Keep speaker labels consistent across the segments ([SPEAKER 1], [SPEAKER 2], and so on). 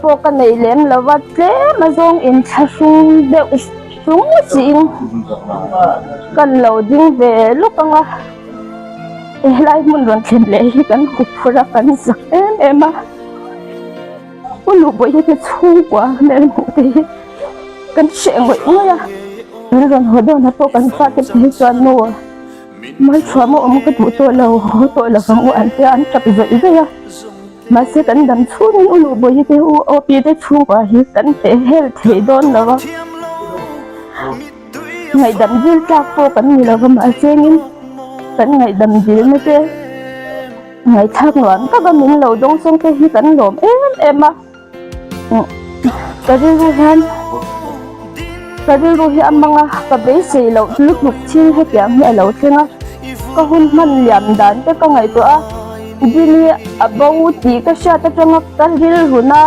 [SPEAKER 1] pawh ka nei lem lo va, tlem a zawng inthlahrung deuh chung chiin kan lo ding ve lawk ang a, helai hmun rawn thlen leh hi kan huphurh a, kan zak em em a, u Luhbawihi te chhungkua hmel hmuh te hi kan hreh ngawih ngawih a, kan rawn haw dawn ah pawh kan fate phei chuan nu. Malchhuam a awm ka duh tawh lo, haw tawh lo vang u an tia an tap zawih zawih a. Mahse kan dam chhungin u Luhbawihi te u Opi te chhungkua hi kan teh hel thei dawn lo a. Ngaihdam dil tlak pawh kan ni lo va mahse ngin kan ngaihdam dilna te ngaihthlak nuam taka min lo dawng sawng te hi kan lawm em em a. Ka rilru hian ka rilru hi a mang a, ka beisei loh lutuk thil hetiang hi a lo thleng a, ka hun hman liam dan te ka ngaihtuah a, Jimmy a bo tih ka hriat atanga ka rilru na,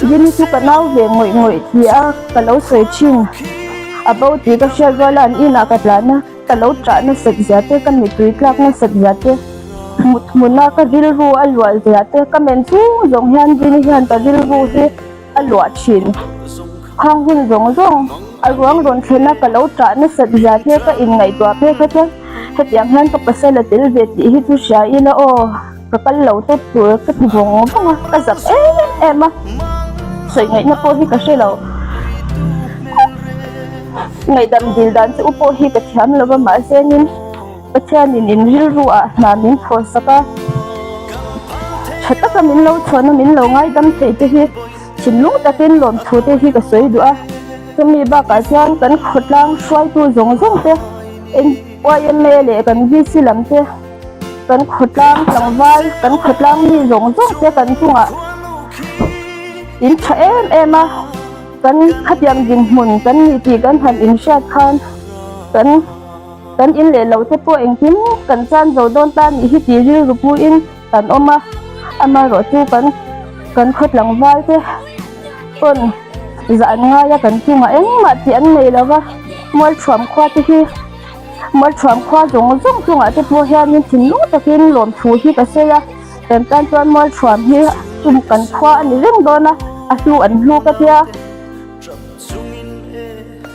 [SPEAKER 1] Jimmy chu ka nau ve ngawih ngawih ti a ka lo sawi thin, a bo tih ka hriat rual a an inah ka tlan a. Ka lo ṭah nasat zia te, ka mittui tlak nasat zia te, mut hmuna ka rilru a luah zia te, ka men chung zawng hian Dini hian ka rilru hi a luah ṭhin. Khang hun zawng zawng a ruang rawn thlena ka lo ṭah nasat zia te ka inngaihtuah phei kha chuan hetiang hian ka pasal a tel ve tih hi chu hria ila aw, ka kal lo tawp tur ka ti vawng vawng a, ka zak em em a, sawi ngaihna pawh hi ka hre lo. Ngaihdam dil dan che u pawh hi ka thiam lo va, mahse nin Pathianin in rilru ah hna min thaw sak a, tha taka min lo chhuahna min lo ngaidam thei te hi thinlung takin lawmthu te hi ka sawi duh a, chumi bakah chuan kan khawtlang hruaitu zawng zawng te YMA leh kan VC lam te kan khawtlang tlangval kan khawtlang mi zawng zawng te kan chungah in tha em em a. Kan khatiang dinhmun kan nih tih kan han inhriat khan kan kan in leh lo te pawh engkim kan chan zo dawn ta nih hi tih rilru puiin kan awm a, amaherawh chu kan kan khaw tlangval te pawn zah an ngai a kan chungah engmah tih an nei lo va, Mualthuam khua te hi Mualthuam khua zawng zawng chungah te pawh hianin thinlung takin lawmthu hi ka sawi a. Kan tan chuan Mualthuam hi tum kan khua a ni reng dawn a, a hlu an hlu ka tia.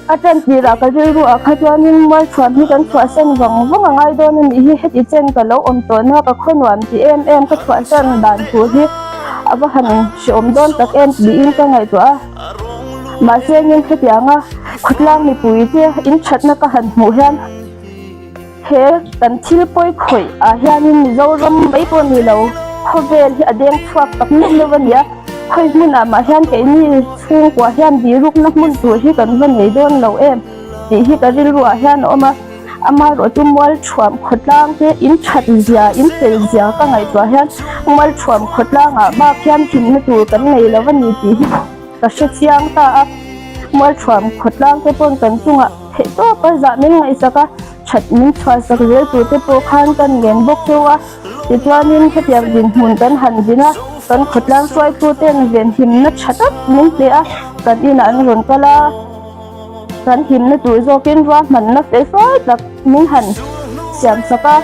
[SPEAKER 1] A tan tirah ka rilru ah kha chuanin Mualthuam hi kan chhuahsan vang vang a ngai dawn a nih hi, heti chen ka lo awm tawhna ka khaw nuam ti em em ka chhuahsan dan tur hi a va han hreawm dawn tak em tiin ka ngaihtuah a. Mahse engin hetianga khawtlang mipui te inthatna ka han hmuh hian, He kan thil pawi khawih ah hianin Mizoram mai pawh ni lo, khawvel hi a deng chhuak tak meuh meuh a ni a, khawi hmunah mah hian keini chhungkua hian birukna hmun tur hi kan va nei dawn lo em tih hi ka rilru ah hian a awm a, amaherawh chu Mualthuam khawtlang te in that zia, in fel zia ka ngaihtuah hian Mualthuam khawtlang ah bak hian hlimna tur kan nei lo a ni tih hi ka hre chiang ta a, Mualthuam khawtlang te pawn kan chungah theih tawp a zah min ngaihsak a. That min chhuahsak zel tur te pawh khan kan ngen bawk cheu a, tichuanin hetiang dinhmun kan han din a, kan khawtlang hruaitu ten venhimna tha tak min pe a, kan inah an rawn kal a, kan himna tur zawkin ruahmanna fel fai tak min han siam sak a.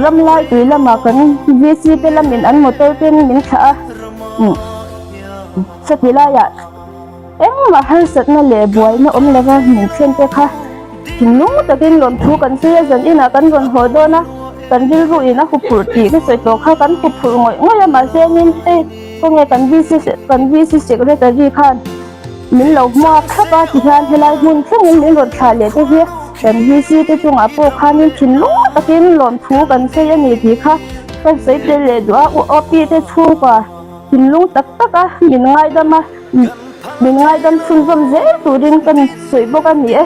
[SPEAKER 1] Ramlai tui lamah kan VC te lamin an motor ten min thlah a, chati laiah. Engmah harsatna leh buaina awm lova min thlen te kha thinlung takin lawmthu kan sawi a, zan inah kan rawn haw dawn a, kan rilru in a huphurh tih ka sawi tawh kha kan huphurh ngawih ngawih a, mahse nin hei khawnge kan VC kan VC secretary khan min lo hmuak thlap a tihian helai hmun thlengin min rawn thlah leh te hi kan VC te chungah pawh khanin thinlung takin lawmthu kan sawi a ni tih kha ka sawi tel leh duh a, u OP te chhungkua thinlung tak tak a min ngaidam a. Min ngaidam chhunzawm zel turin ka sawi bawk a ni e.